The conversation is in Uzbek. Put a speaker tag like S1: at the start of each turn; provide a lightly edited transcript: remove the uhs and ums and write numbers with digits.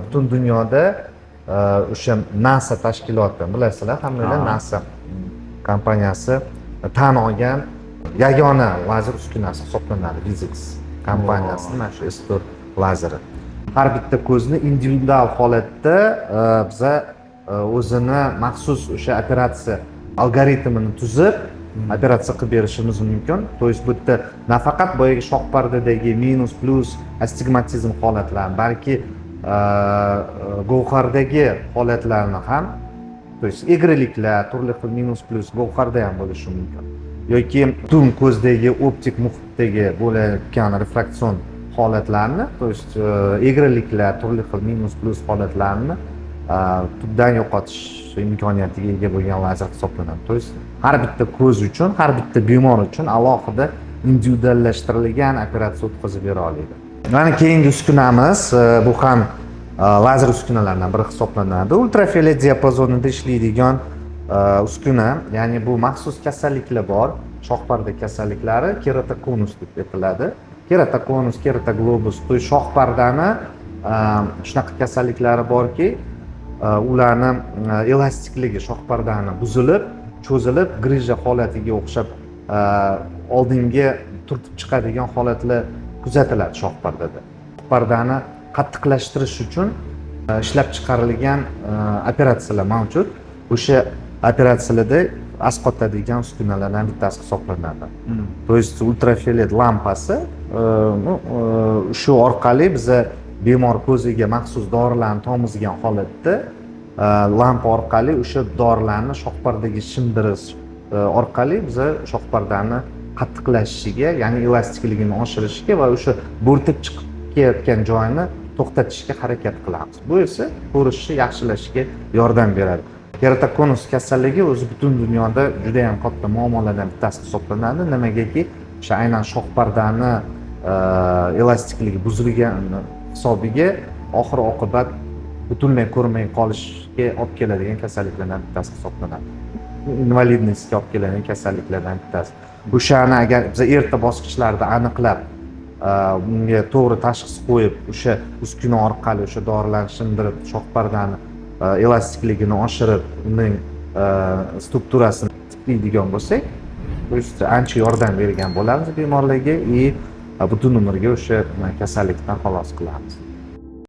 S1: Butun dunyoda o'sha NASA tashkiloti, bilasizlar hammanglar, NASA kompaniyasi tan olgan yagona lazer uskunasi hisoblanadi VISX kompaniyasini mana shu S4 lazeri. Har bitta ko'zni individual holatda biza o'zini maxsus o'sha operatsiya algoritmini tuzib, operatsiya qilib berishimiz mumkin. То есть bu yerda nafaqat boyagi shohpardadagi minus, plyus, astigmatizm holatlarini, balki govhardagi holatlarni ham, то есть egriliklar, turli xil minus, plyus govharda ham bo'lishi mumkin yoki butun ko'zdagi optik muhitdagi bo'layotgan refraksion holatlarni, то есть egriliklar, turli xil minus, plyus holatlarni tubdan yo'qotish imkoniyatiga ega bo'lgan lazer hisoblanadi. То есть har bitta ko'z uchun, har bitta bemor uchun alohida individuallashtirilgan operatsiya o'tkazib bera oladi. Mana keyingi uskunamiz, bu ham lazer uskunalaridan biri hisoblanadi. Ultrafiolet diapazonida ishlaydigan uskuna, ya'ni bu maxsus kasalliklar bor, shohparda kasalliklari, keratokonus deb aytiladi. Keratokonus, keratoglobus, то есть shohpardani shunaqa kasalliklari borki, ularni elastikligi shohpardani buzilib, cho'zilib, грыжа holatiga o'xshab oldinga turtib chiqadigan holatlar kuzatiladi shohpardada. Pardani qattiqlashtirish uchun ishlab chiqarilgan operatsiyalar mavjud. O'sha operatsiyalarda asqotadigan uskunalardan bittasi hisoblanadi. То есть ultrafiolet lampasi, ну, shu orqali biza bemor ko'ziga maxsus dorilarni tomizgan holatda lampa orqali o'sha dorilarni shohpardaga shimdirish orqali biza shohpardani qattiqlashishiga, ya'ni elastikligini oshirishiga va o'sha bo'rtib chiqib kelayotgan joyini to'xtatishga harakat qilamiz. Bu esa ko'rishni yaxshilashiga yordam beradi. Keratokonus kasalligi o'zi butun dunyoda juda yam katta muammolardan bittasi hisoblanadi. Nimagaki, o'sha aynan shohpardani elastikligi buzilgani hisobiga oxir oqibat butunlay ko'rmay qolishga olib keladigan kasalliklardan bittasi hisoblanadi, инвалидность ga olib keladigan kasalliklardan bittasi. O'shani agar biz erta bosqichlarda aniqlab, unga to'g'ri tashxis qo'yib, o'sha uskuna orqali o'sha dorilarni shimdirib, shohpardani elastikligini oshirib, uning strukturasini tiklaydigan bo'lsak, то есть ancha yordam bergan bo'lamiz bemorlarga и butun umrga o'sha kasallikdan xalos qilamiz.